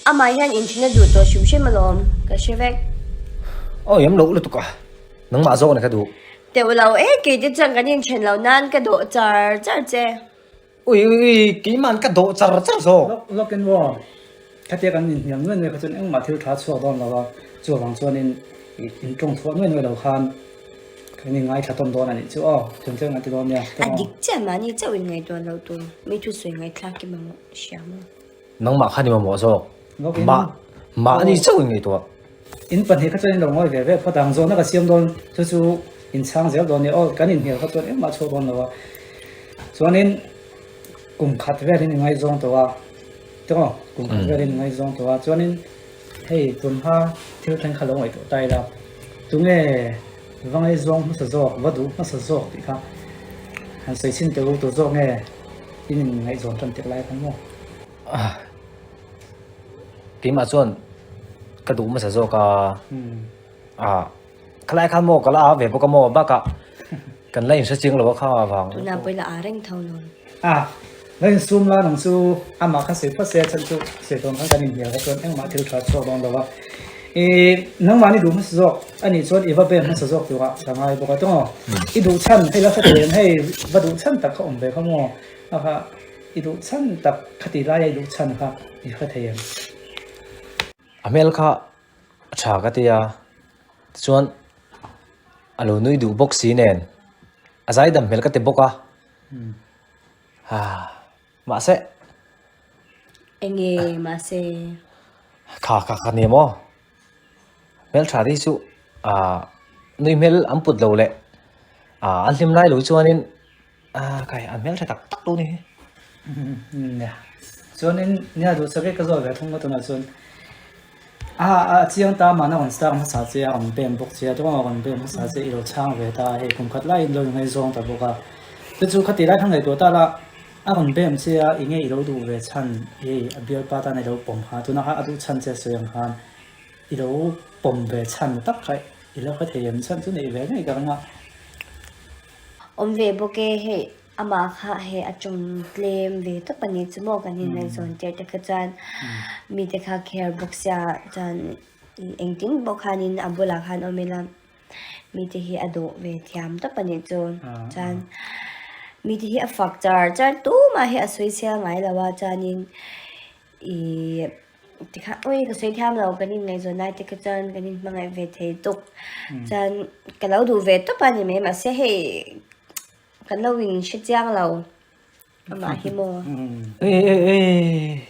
Amah hian inthen a duh tawh hrim hrim alawm, ka hre vek. Awi am loh lutuk a, nangmah zawk ni ka duh. Teuh lo e, kei te chuan kan inthen lo nan ka dawh char char che. Ui ui ui, keima'n ka dawh char char zawk. Lawk lawk in maw, khatia kan inhniam nuai nuai kha chuan engmah thil tha chhuak dawn lo a, chuvang chuanin in tawng chhuah nuai nuai lo khan kan inngaithla tawn dawn a nih chu aw, chung chuan kan ti dawn nia. A dik chiah mahni chauh inngaihtuah loh tur, mi thusawi ngaihthlak i mamawh hria maw? Nangmah khan i mamawh zawk. Mah, mahni chauh in ngaihtuah. In pahnih kha chuan in lo ngawi ve ve phawt ang. Zawhna ka siam dawn chu chu in chhang zel dawn nia. Aw, kan inhnial kha chuan engmah chhuak dawn lo a. Chuanin kum khat velin i ngaihzawng tawh a. Tawng, kum khat velin i ngaihzawng tawh a. Chuanin hei tunhma thil thleng kha lo ngaihtuah ta ila. Tunge va ngaihzawng hmasa zawk, va duh hmasa zawk tih kha han sawi chhin teh u, tu zawk nge in inngaihzawn tan tirh lai khan maw? Keimah chuan ka duh hmasa zawk a, ah khalai khan maw ka la a ve bawk a maw bakah kan la inhre chiang lo a kha avang. Tunah pawh i la a reng tho lo. A, la insum la nang chu amah kha sawi phawt se a chhan chu sawi tawn khan kan inhnial kha chuan engmah thil tha chhuak dawn lo a. I nangmahni duh hmasa zawk a nih chuan i va bem hmasa zawk turah ka ngai bawk a tawng. I duh chhan hei la hre thei em hei va duh chhan tak kha awm ve kha maw a kha. I duh chhan tak khati laia i duh chhan kha i hre thei em? A hmel kha a tha ka ti a, tichuan a lo nui duh bawk si nen a zaidam hmel ka ti bawk a, haa mahse. Enge mahse? Kha kha kha ni maw? Hmel tha te hi chu ah nui hmel an put lo leh ah an hlim lai lo chuanin Ah kai an hmeltha tak tak lo ni hi. Nia. Chuanin nia duh chak e ka zawt ve thung a tunah chuan a a chiang ta mahna rawn star hmasa che a rawn bem bawk che a chuan a rawn bem hmasa che i lo chhang ve ta hei kum khat laiin lo ingaihzawng ta bawk a chu chu khati lai kha ngaihtuah ta la a rawn bem che a enge i lo duh ve chhan hei a bialpa tan i lo pawm kha tunah kha a duh chhan che a sawi ang khan i lo pawm ve chhan tak kha i lo hre thei em chhan chu neih ve ngei ka ring a. Awm ve bawk e, hei amah kha hei a tawng tlem ve tawp a ni chu maw kan inlaizawn tir te kha chuan mite kha care bawk sia chuan engtin pawh khanin a bulah khan awm ila mite hi a dawh ve thiam tawp a nih chu chuan mite hi a fak char char tumah hi a sawi chhiar ngai lo a chuanin Ihh tikha ui ka sawi thiam lo kan inngaihzawn lai te kha chuan kan inhmangaih ve thei tuk chuan ka lo duh ve tawp a ni mai mahse hei kan lo inhre chiang lo amah hi maw. Ei ei ei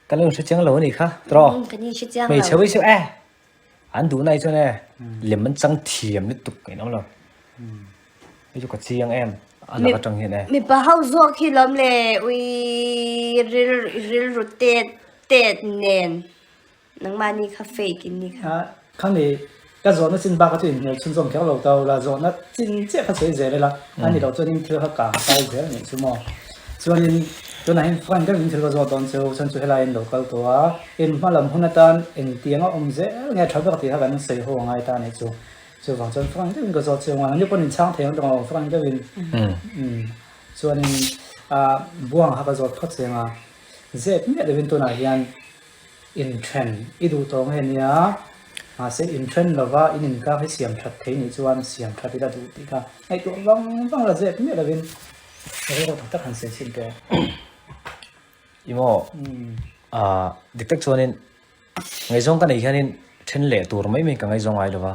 kan lo inhre chiang lo a nih kha tawh kan inhre chiang lo hmeichhe hi chu e an duh na hi chuan e lem an chang thiam lutuk ka inawm lo. Hei chu ka chiang em a lak atang hian e. Mipa ho zawk hi lawm le ui ril rilru tet tet nen nangmahni kha fake in ni kha. Khami ka zawhna chin bak kha chu inhnial chhunzawm kher lo ta ula zawhna chin chiah kha sawi zel ila a ni loh chuanin thil kha kang kai zel anih chu maw. Chuanin tunah hian frank deuhin thil ka zawh dawn chu chuan chu helaiin lo kal tawh a in hma lam hun atan engtianga awm zel nge tha ber tih kha kan sawi ho angai ta anih chu. Chuvang chuan frank deuhin ka zawt chiang a, ni pawn inchhang thei ang tawng frank deuhin chuanin buang kha ka zawt phawt chiang a, zep miah deuhin tunah hian inthen i duh tawh nge nia, mahse inthen lova in inkar hi siam that thei nih chuan siam that ila duh tih kha ngaihtuah vang vang la zep miah lovin rilru tak tak han sawi chhin teh. I maw? Dik tak chuanin Ngaihzawng ka neih hianin then leh tur mai mai ka ngaihzawng ngai lo va,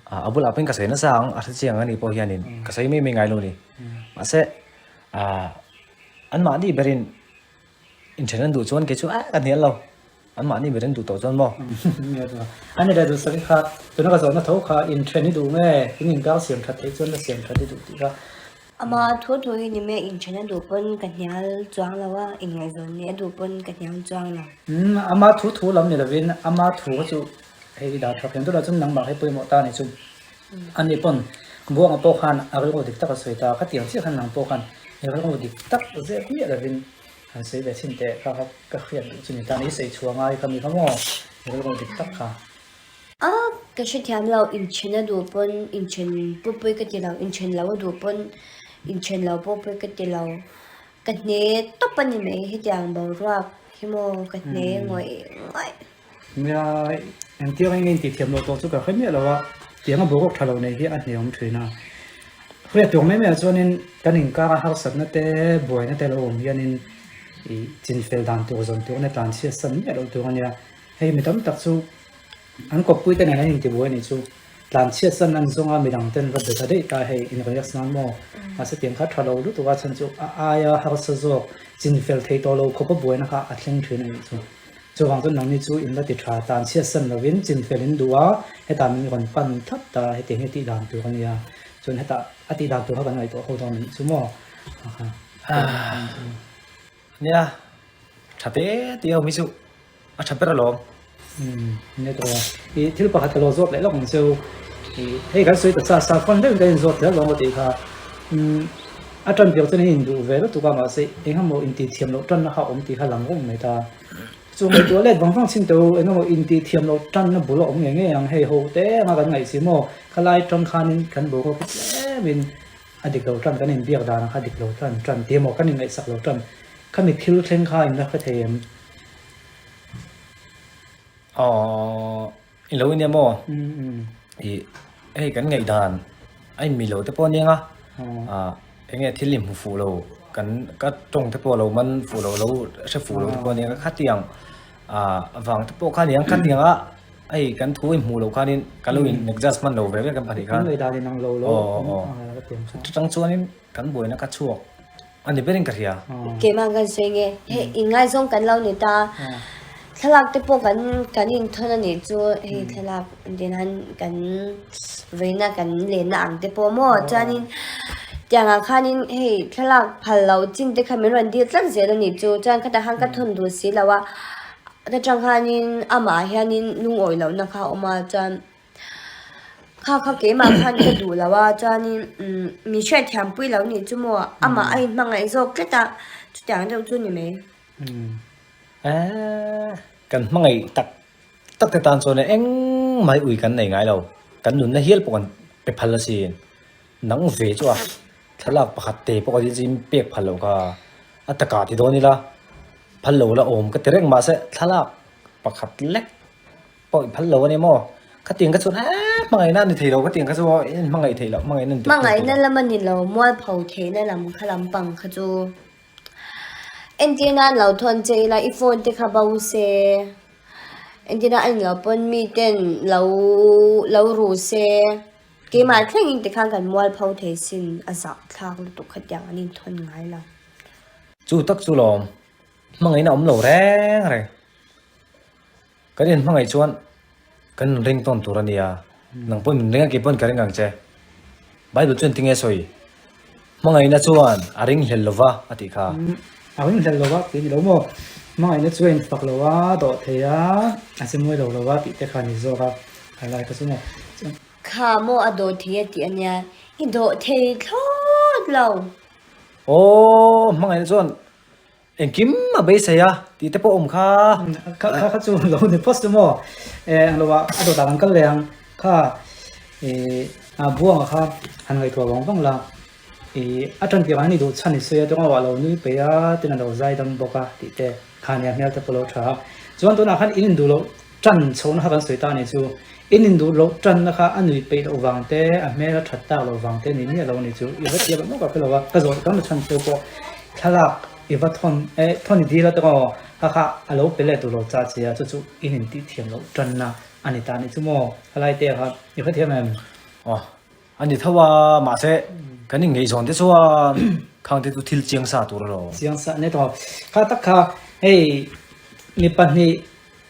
a bulah pawhin ka sawi nasa ang, a hre chiang ang anih pawh hianin ka sawi mai mai ngai lo a ni. Mahse, anmahni berin inthen an duh chuan kei chu ah ka hnial lo, anmahni berin duh tawh chuan maw? A ni leh duh sak i kha, tuna ka zawhna tho kha inthen i duh nge, in inkar siam that theih chuan la siam that i duh tih kha. Amah thu thu hi ni mai, inthen a duh pawn ka hnial chuang lo a, inngaihzawn nih a duh pawn ka hnial chuang lo. Umm, ama thu thu lam ni lovin ama thu kha chu hei i dah tha phian tunah chuan nangmah hi pawimawh ta a ni chu. Ani pawn Buanga pawh khan a rilru dik tak a sawi ta, khatiang chiah khan nang pawh khan i rilru dik tak zep miah lovin han sawi ve chhin teh kha kha ka hriat duh chu ni ta a ni, i sawi chhuah ngai kha mi kha maw i rilru dik tak kha. A, ka hrethiam lo, inthen a duh pawn inthen pawh pawi ka ti lo, inthen lo a duh pawn inthen lo pawh pawi ka ti lo, ka hne tawp a ni mai hetiang boruak. hi maw ka hne ngawih ngawih. Nia, engtiang eng in tihthiam loh tawh chu ka hre miah lo a, tiang a boruak tha lo nei hi a hneawm thin a. Hriat tur mai mai ah chuanin kan inkar a harsatna te buaina te lo awm hianin ih chinfel dan tur zawn tur ania tlan chhiat san miah loh tur ania. Hei mi tam tak chu an kawppui te nen an intibuai anih chu tlan chhiat san an zawng a midang ten va be ta daih ta hei in react nan maw mahse tiang kha tha lo lutuk a chhan chu a aia harsa zawk chinfel thei tawh lo khawp a buaina kha a thleng thin anih chu. Chuvang chuan nangni chu in la ti tha, tan chhiat san lovin chinfel in duh a, hetah min rawn pan thlap ta, hetiang hi tih dan tur a nia. Chuan hetah a tih dan tur kha kan ngaihtuah ho dawn a nih chu maw? Nia, tha te te ho hi chu a tha ber alawm. Umm, nia tawh a. I thil pakhat ka lo zawt leh lawk ang che u. I hei kan sawi ta sa sa fan deuhin kan inzawt zel dawn ka tih kha. Umm, a tan piak chuan in induh ve lutuk a, mahse engemaw intihthiam loh tanna kha a awm tih kha lang reng mai ta. Chu ngaihtuah let vang vang chin teh u, engemaw intihthiam loh tanna bul a awm ngei ngei ang, hei ho te anga kan ngaih si maw, khalai tang khanin kan boruak hi tlemin a dik lo tan, kan inbiak dan kha a dik lo tan tan tih emaw kan inngaihsak lo tan, khami thil thleng kha in la hre thei em? Aww i lo nia maw? Ih hei kan ngaihdan a inmi lo te pawh aniang a, ah enge thil i hmu fuh lo kan ka tawng te pawh lo man fuh lo lo hre fuh lo te pawh aniang a khatiang ah vang te pawh kha aniang khatiang a hei kan thu i hmuh loh khanin ka lo in adjust hman lo ve ve kan pahnih khan aw aw chutang chuanin kan buaina ka chhuak. A ni berin ka hria. Keimah kan sawi nge, hei inngaizawng kan lo ni ta, thlalak te pawh kan kan inthawn a nih chu hei thlalak din han kan veina kan lenna ang te pawh maw chuanin tiangah khanin hei thlalak phal loh chin te kha min rawn dil tlat zel a nih chu chuan khatah khan ka thawn duh si lo a, ta tang khanin amah hianin lungawi lohna kha a awm a chuan. Kha kha keimah khan ka duh lo a chuanin umm mi hriatthiam pui lo nih chu maw amah a inhmangaih zawk tlat a chutiang deuh chu ni mai. Eeh kan hmangaih tak tak te tan chuan engmah hi ui kan nei ngai lo kan nunna hial pawh kan pe phal asin nang ve chu a thlalak pakhat te pawh ka dil chin pek phal loh kha a takah ti dawn ila phal lo la awm ka ti reng mahse thlalak pakhat lek. Pawh i phal lo a ni maw? Khatiang kha chuan eeh hmangaihna a ni thei lo, khatiang kha chu in hmangaih theih loh, hmangaihna ni tuk Hmangaihna lam a ni lo, mualpho theihna lam kha lampang kha chu entir nan lo thawn che ila i phone te kha bo se, entir nan a ni lo pawn mi ten lo lo ru se, keimah thlengin tikhan kan mualpho thei sin a zah thlak lutuk khatiang an inthawn ngai lo. Chu tak chu lawm, hmangaihna awm lo reng reng. Kan inhmangaih chuan kan inring tawn tur a nia, nang pawhin min ring a, kei pawhin ka ring ang che. Bible chuan tinge sawi? Hmangaihna chuan a ring hlel lo va a tih kha. A ring hlel lo va tih a ni lo maw? Hmangaihna chu a infak lo a, dawh thei a, a che mawi lo lo va tih te kha a ni zawk a, a lai kha chu maw? Kha maw a dawh thei a tih a nia, i dawh thei thlawt lo. Aw, hmangaihna chuan Engkim a beisei a tih te pawh awm kha. Kha kha kha chu lo ni phawt chu maw? Eh ang lo ah a dawtah kan kal leh ang kha eh a buanga kha han ngaihtuah vang vang la eh a tan piah khan i duh chhan i sawi a tawng a lo nui peih a tin a lo zai dam bawk a tih te kha nia hmel te pawh lo tha a chuan tunah khan in induh loh tan chhohna kha kan sawi ta a ni chu in induh loh tanna kha a nui peih loh vang te a hmel a that tak loh vang te ni miah lo a ni chu i va tia lawk lawk a lo a ka zawh tam chhan chu pawh thlalak i va thawn eh thawn i dil a tawng aw kha kha a lo pe leh duh lo cha che a chu chu in intih thiam loh tanna a ni ta a ni chu maw khalai te kha i va thiam em? Aw a ni tho a mahse kan inngaihzawn te chuan khang te chu thil chiang sa tur alawm. Chiang sa a ni tawh kha tak kha hei mi pahnih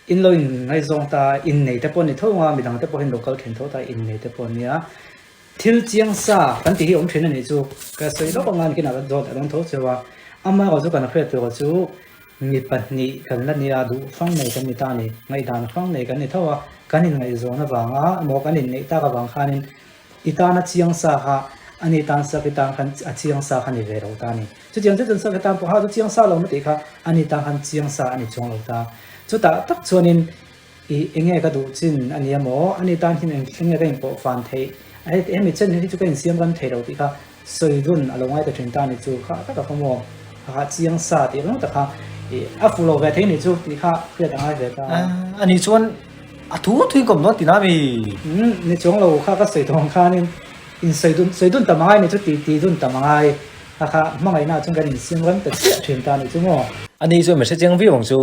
In lo in ngaihzawng ta, innei te pawh ni tho anga, midang te pawh hian lo kal then tho ta, innei te pawh nia. Thil chiang sa kan tih hi awm thin a nih chu, ka sawi lawk anga nikin ah dawt a dawng tho cheu a. Amaherawh chu kan hriat tur chu mi pahnih kan la nia, duh hrang nei kan ni ta a ni, ngaihdan hrang nei kan ni tho a, kan inngaihzawn avanga emaw kan inneih tak avang khanin i tana chiang sa kha ani tan sak i tan khan a chiang sa kha ni ve lo ta a ni. Chutiang chu chuan sak i tan pawh ha chu chiang sa lo maw tih kha ani tan khan chiang sa a ni chuang lo ta. Chutah tak chuanin i enge ka duh chin a nia maw ani tan hian eng enge ka inpawh fan theih a heti hemi chen hi chu ka insiam ram thei lo tih kha sawi dun a lo ngai ta thin ta a ni chu kha tak a kha maw ha chiang sa tih ringawt a kha. ih a fuh lo ve thei ni chu tih kha hriat a ngai ve ta. A nih chuan a thu thuin kawm dawn tina mi? Umm ni chuang lo kha ka sawi tawh khanin in sawi dun sawi dun tam a ngai ni chu tih tih dun tam a ngai kha kha hmangaihna ah chuan kan insiam rem ta chiah thin ta ni chu maw? A nih chuan mi hrechiang viau ang chu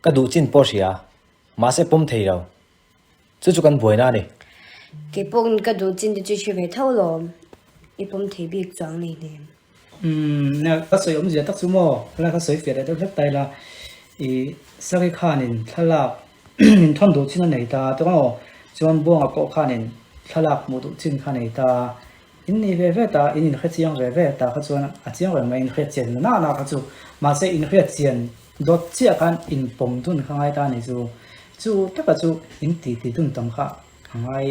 ka duh chin pawh hria mahse pawm thei lo. Chu chu kan buaina a ni. Kei pawhin ka duh chin te chu hre ve tho lawm. I pawm thei bik chuang nei hnem. Umm, nia, ka sawi awmzia tak chu maw? Helai kha sawi fiah leh deuh hlek ta ila, i Sari khanin thlalak min thawn duh chin a nei ta tawng aw, chuan Buanga pawh khanin thlalak hmuh duh chin kha a nei ta. In nei ve ve ta, in inhre chiang ve ve ta kha chuan a chiang reng mai, inhriat chian na na kha chu. Mahse inhriat chian Dawt chiah khan in pawm dun kha ngai ta ni chu. Chu taka chu in ti ti dun tam kha a ngai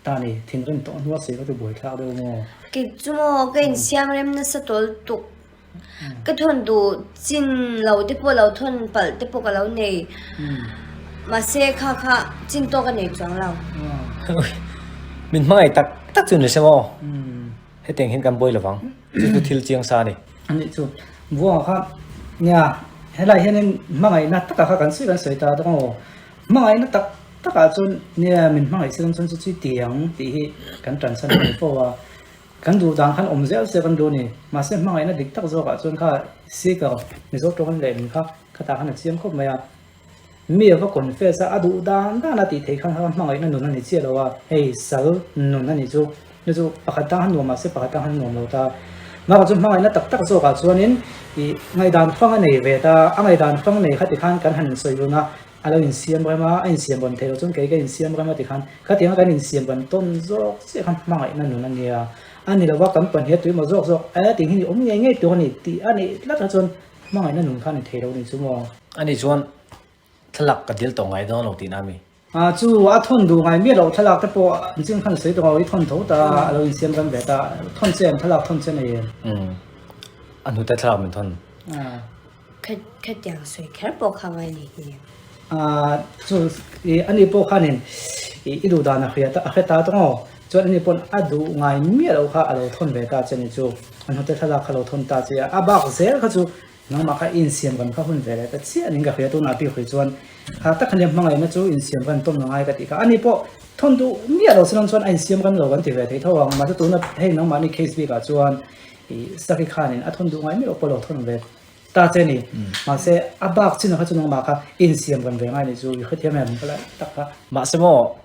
ta ni. Thinrim tawh hnua sawi kha chu buaithlak deuh maw? Kei chu maw ka insiam rem nasa tawl tuk. Ka thawn duh chin lo te pawh lo thawn palh te pawh ka lo nei. Mahse kha kha chin tawk a nei chuang lo. Min hmangaih tak tak chu ni se maw? Hetiang hian kan buai lovang. Chu chu thil chiang sa a ni. A nih chu. Buanga kha nia helai hianin hmangaihna takah kha kan sawi kan sawi ta dawn aw. Hmangaihna tak takah chuan nia min hmangaih se dawn chuan chu chu tiang tih hi kan tansan a ni fo a. Kan duh dan khan awm zel se kan duh a ni. Mahse hmangaihna dik tak zawkah chuan kha seeker Mizo tawng lehling kha khatah khan a chiang khawp mai a. Mi a va confess a, a duh dan dan a tih theih khan kha hmangaihna nun a ni chiah lo a, hei sal nun a nih chu, chu chu pakhat tang han nuam mah se pakhat tang han nuam lo ta. Mahka chu hmangaihna tak tak zawkah chuanin ih ngaihdan fang a nei ve ta, a ngaihdan fang nei kha tikhan kan han insawi dun a, a lo insiam rem a, a insiam rawn theih loh chuan kei ka insiam rem a tikhan khatianga kan insiam rawn tawn zawk chiah khan hmangaihna nun a nia. A ni lova kan pahnih a tuimaw zawk zawk e tih hi ni awm ngei ngei tur a ni tih a nih tlat kha chuan Hmangaihna nun kha ni thei lo ni chu maw? Ani chuan thlalak ka dil tawh ngai dawn lo tihna mi? A chu a thawn duh ngai miah loh thlalak te pawh an ching khan sawi tawh lo i thawn tho ta a lo insiam rem ve ta thawn che em thlalak thawn che nei em? Umm a hnute thlalak min thawn. Khatiang sawi kher pawh kha ngai ni hi. A chu i ani pawh khanin i i duh dan a hria ta a hre ta tawng aw chuan ani pawn a duh ngai miah loh kha a lo thawn ve ta che ni chu. A hnute thlalak kha lo thawn ta che a, a bak zel kha chu nangmah kha i insiam kan kha hun ve leh ta chiah ning ka hria tunah bik hui chuan kha tak ania hmangaihna chu insiam kan tawm la ngai ka tih kha ani pawh thawn duh miah lo silawm chuan a insiam kan lo kan ti ve thei tho ang mahse tuna hei nangmahni case bikah chuan i Saki khanin a thawn duh ngai miah lo pawh lo thawn ve ta che ni mahse a bak chin kha chu nangmah kha i insiam kan ve ngai nih chu i hrethiam em ka lai tak kha. Mahse maw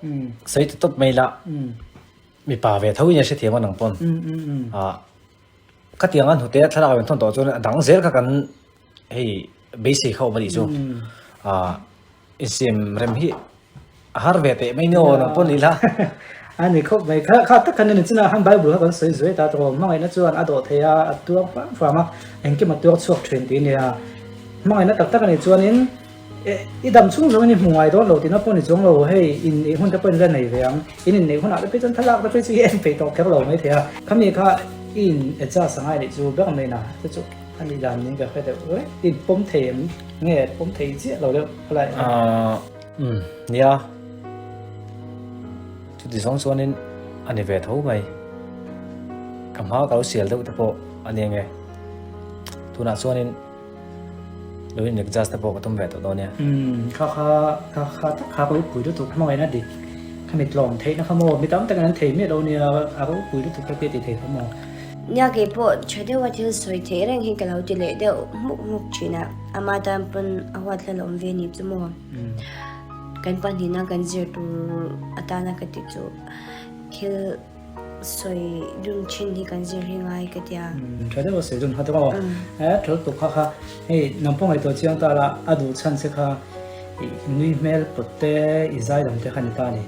sawi ta tawp mai la. Mipa ve tho in a hrethiam a nang pawn. Ah khatiang a hnute thlalak a rawn thawn tawh chuan a dang zel kha kan hei beisei kha awm a nih chu. Ah insiam rem hi a har ve teh mai ni aw nang pawn ila. A ni khawp mai. Kha kha tak khan ni china han Bible kha kan sawi zuai ta tawh. Hmangaihna chuan a dawh thei a, a tuar fam fam a, engkim a tuar chhuak thin tih a nia. Hmangaihna tak tak a nih chuanin I dam chhung zawngin i hmu ngai dawn lo tihna pawh ni chuang lo, hei in neih hun te pawh in la nei ve ang, in inneih hunah te phei chuan thlalak te phei chu i en peih tawh kher lo mai thei a, khami kha i in adjust a ngai leh chu ber mai na te chu a nih dan niin ka hre deuh reng, i in pawm thei em nge pawm thei chiah lo deuh a lai a. Umm nia, chuti zawng chuanin a ni ve tho mai, ka hma ka lo sial deuh te pawh a ni ange, tunah chuanin. Lo in adjust te pawh ka tum ve tawh dawn nia. Umm kha kha kha kha tak kha ka ropui lutuk hmangaihna dik kha mi tlawm theihna kha maw mi tam takin an thei miah lo nia a ropui lutuk kha ti thei kha maw. Nia kei pawh tha deuha thil sawi theih reng hi ka lo ti leh deuh hmuk hmuk thin a, ama tan pawn a huat hlel awm ve ni chu maw. Kan pahnihna kan zir tur atana ka ti chu thil Sawi dun thin hi kan zir hi ngai ka tia. Tha deuh a sawi dun kha tawk aw. E thal tuk kha kha hei nang pawh ngaihtuah chiang ta la a duh chhan che kha i nui hmel pawt te i zai dam te kha ni ta a ni.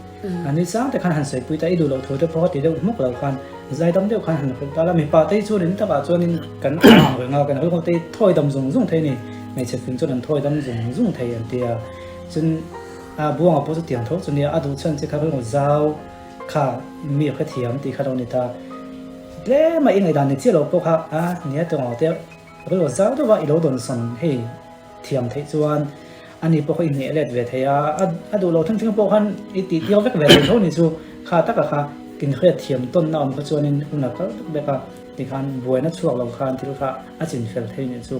A nui chang te khan han sawi pui ta i duh loh thu te pawh ti deuh hmuk lo khan zai dam deuh khan han hrilh ta la mipa te hi chuan in takah chuan in kan ang reng a kan rilru te hi thawi dam zung zung thei a ni. Hmeichhe fing chuan an thawi dam zung zung thei an tia. Chun a buangah pawh chu tiang tho chu nia a duh chhan che kha rilru zau Kha mi ka thiam tih kha lo ni ta. Tlem a i ngaihdan ni chiah lo pawh kha a nia tawng ang te rilru zau deuh a i lo dawn sawn hei thiam theih chuan ani pawh kha i hneh let ve thei a, a duh lo thleng thleng pawh khan i tih tir vek ve thei tho ni chu kha taka kha inhriat thiam tawnna awm kha chuanin hun a kal vek vek a tikhan buaina chhuak lo khan thil kha a chin fel thei ni chu.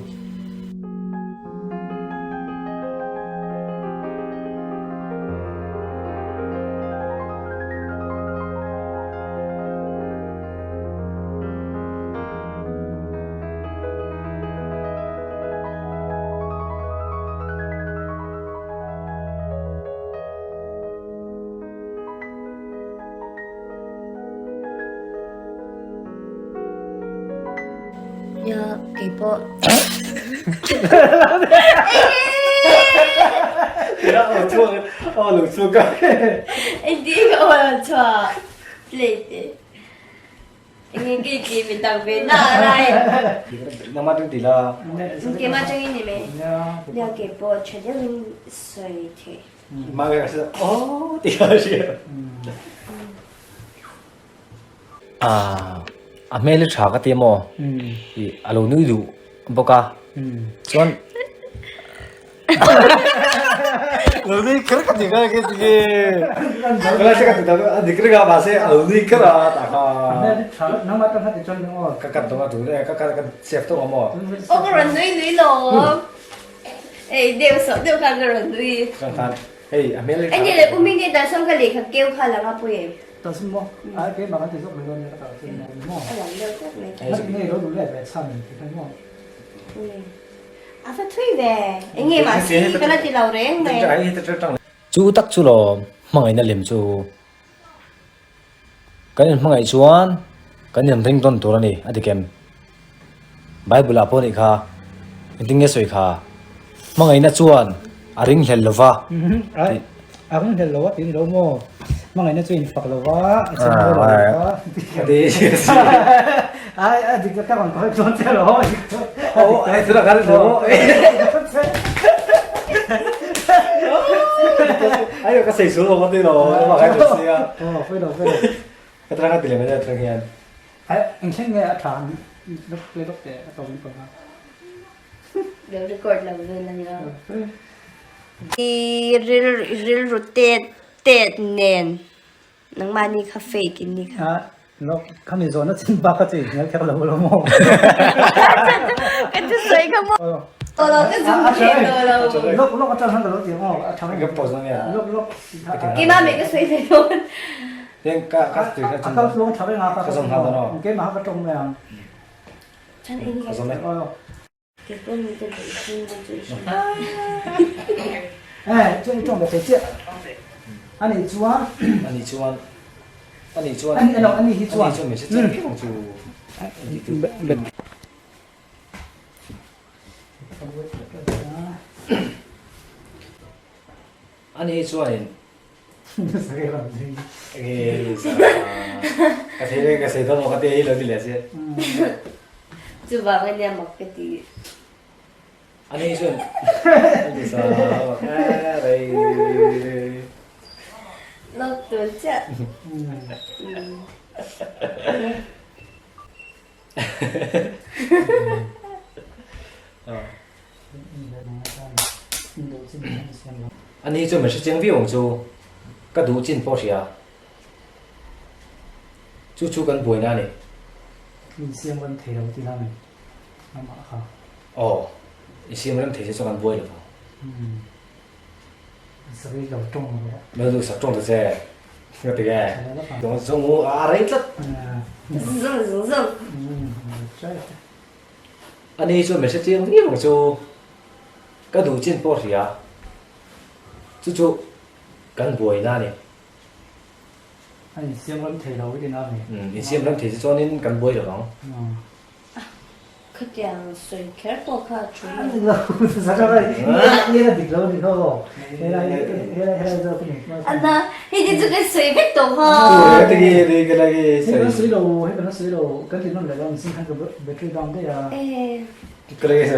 Keipawh. Engtin ka aw lo chhuah plate e. Engin ke ki min tak ve na lai. Nangmah tang ti la. Keimah tangin ni mai. Nia keipawh tha deuhin sawi theih. Mah ka hria aw ti ka hria. A hmel hi tha ka ti maw? A lo nui duh bawk a. Chuan lo nui kher ka ti kha ke ti ke. Ka la ka ti ta a dik reng a mahse a lo nui kher a ta kha. A hmel hi tha nangmah tang kha ti chuan maw? Ka kat dawng a tu ka ka save tawh ang maw? Aw ka rawn nui nui lo. Ei deuh sawh deuh khan ka rawn nui. Chuan khan hei a hmel hi tha. Enge le u Mingte dan sawn ka lehkha keu kha lang a pawi em? Ta sin maw? A keimah kan ti zawk mai dawn nia ka tak chu ni maw? A lang deuh tlat mai. Ngat ngei lo duh leh ve chhan ti khan maw? A va thui ve. Enge mahse ka la ti lo reng mai. Chu tak chu lo hmangaihna lem chu Kan inhmangaih chuan kan inring tawn tur a ni, a ti kem. Bible ah pawh nih kha, engtin nge sawi kha? Hmangaihna chuan a ringhlel lo va. Ai, a ringhlel lo a ti ni lo maw? Hmangaihna chu infak lo va, a chhem mawi lo va. Ai, a dik ka rawn kawi chuan che lo, a dik chu. Oh, ai chu la kal lo. Ai ka sei sul ka ti lo, ma kai tu sia. Oh, pui lo, pui lo. Ka tra ka ti le mai tra hian. Ai, eng thleng nge a tha lok le lok te a to in pa. Lo record lo vel ania. I ril rilru tet tet nen Nangmahni kha fake in ni kha. Lok, khami zawhna chin bak kha chu i hnial kher lo lo maw? Ka chu sawi kha maw? Aw lo, ka zum thei tawh lo. Lok, lok atang khan ka lo ti ang aw, a tha Ka pause na nia. Lok, lok. Keimah meh ka sawi thei dawn. Teng ka ka tui kha A kal tluang tha reng a, ka zawm hna dawn aw. Keimah kha ka tawng mai ang. Chan eng Ka zawm e. Ani chuan Ani chuan Ani chuan Ani elo ani hi chuan Ani chuan min hre chiang phiang chu Ani hi chuanin Ka thei reng ka sei dawn maw ka ti a hi lo ti leh se. Chuvang a nia mak ka ti. Ani hi chuan a ti sa rei rei. Lawk tur chiah. Ani chu mihring chiang viau ang chu ka duh chin pawh hria. Chu chu kan buaina a ni. Min siam rem thei lo ti la mai amah kha. Aw, i siam rem thei che chu kan buai lo vang. Sawi lo tawng rawh. Lo duh sak tawng ta che. Nga ti nge? Zawng zawng u a rei tlat. Zawng zawng zawng. Ani chu mehre chiang viau ang chu ka duh chin pawh hria. Chu chu kan buaina a ni. A insiam rem thei lo i ti na mi? Insiam rem thei che chuanin kan buai lo vang. Khatiang sawi kher pawh kha a thu lo. Nge dik lo ni ho. Anna, hei te chu kan sawi vek tawh kha. Hei kan sawi lo, hei kan sawi lo. Kan ti nawn leh lo, sin khan ka battery down daih a.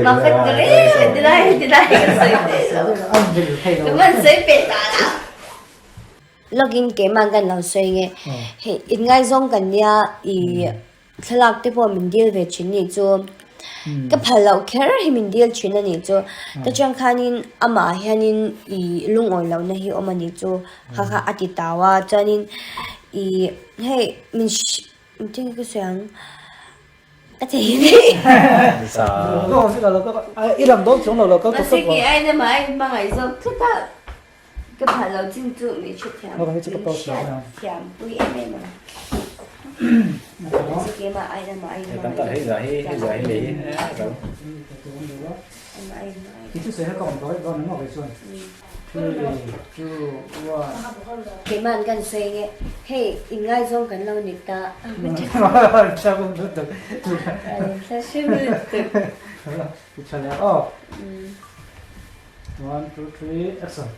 Mafat ka reng ti lai ti lai kan sawi daih lo. Ka man sawi peh ta la. Login keimah kan lo sawi nge. Hei inngaizawng kan nia i Thlalak te pawh min dil ve thin nih chu ka phal loh kher hi min dil thin a nih chu tichuan khanin amah hianin ih lungawi lohna hi awm a nih chu kha kha a ti tau a chuanin ih hei min engtin nge ka sawi ang ka thei mahse kei aiin amah a inhmangaih zawk tlat a. Ka phah lo chin chu mi hre thiam min hriat thiam pui em em ang. Mahse keimah aiin amah aiin amah aiin. 3, 2, 1. Keima'n kan sawi nge, hei inngaizawng kan lo ni ta. One, two, three, action.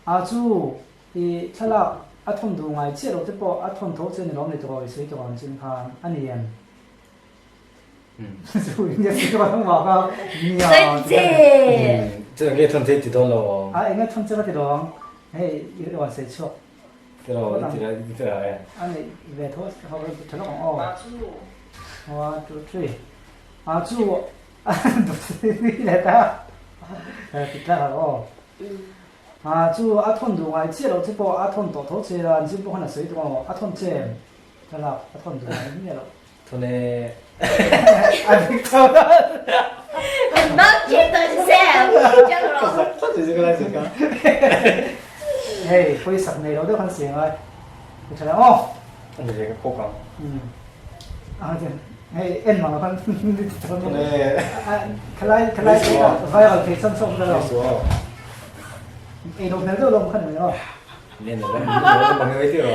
A chu i thlalak a thawn duh ngai chiah loh te pawh a thawn tho che ni lawm ni tawh i sawi tawh ang chin khan a ni em? Chu enge sawi tawh ang mah kha nia Sawi che! Chu enge thawn che ti dawn lo ang. A enge thawn che ka ti lo ang hei i rawn sawi chhuak. Ti lo i ti la i ti la e. A nei ve tho ho ka tha lawk ang aw. One two three. A chu ni leh ta. Ti tlak ang aw. A chu a thawn duh ngai chiah loh che pawh a thawn tawh tho che a, an zir pawh khan a sawi tawh ang aw. A thawn che em? Thlalak a thawn duh ngai miah loh. Thawn e. A dik tho. Bak che tawh che sem. Ka zak tlat che ka lai che ka. Hei pawisak nei lo deuh khan si angai. Ka tha ang aw. Ani ve ka kawk ang. Hei en mang khan khalai khalai viral thei chan chawk da lo. Ei lo hmel deuh lo khan ni aw. Nen lo kan ni lo mang ngai ti ro.